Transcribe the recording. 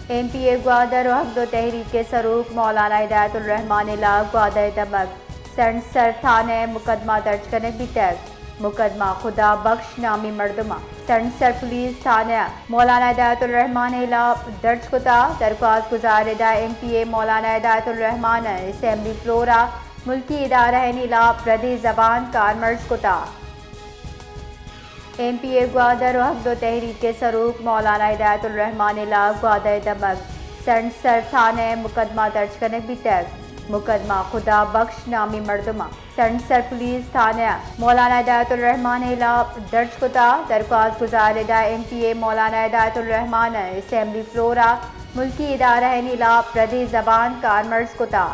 M P اے گوادر و حق دو تحریک ء سروک مولانا ہدایت الرحمان ء ہلاپ گوادر ء دمگ سنڈسر تھانہ ء مقدمہ درج کنگ بیتگ۔ مقدمہ خدا بخش نامی مردم ء سنڈسر پولیس تھانہ ء مولانا ہدایت الرحمان ء ہلاپ درج کتا۔ درخواست گزار ادا ایم پی اے مولانا ہدایت الرحمان ء اسمبلی فلور ء ملکی ادارہانی ہلاپ ردیں زبان کارمرز کتا۔ ایم پی اے گوادر و حق دو تحریک ء سروک مولانا ہدایت الرحمان ء ہلاپ گوادر ء دمگ سنڈسر تھانہ ء مقدمہ درج کنگ بیتگ۔ مقدمہ خدا بخش نامی مردم ء سنڈسر پولیس تھانہ ء مولانا ہدایت الرحمان ء ہلاپ درج کتا۔ درخواست گزار ادا ایم پی اے مولانا ہدایت الرحمان ء اسمبلی فلور ء ملکی ادارہانی ہلاپ ردیں زبان کارمرز کتا۔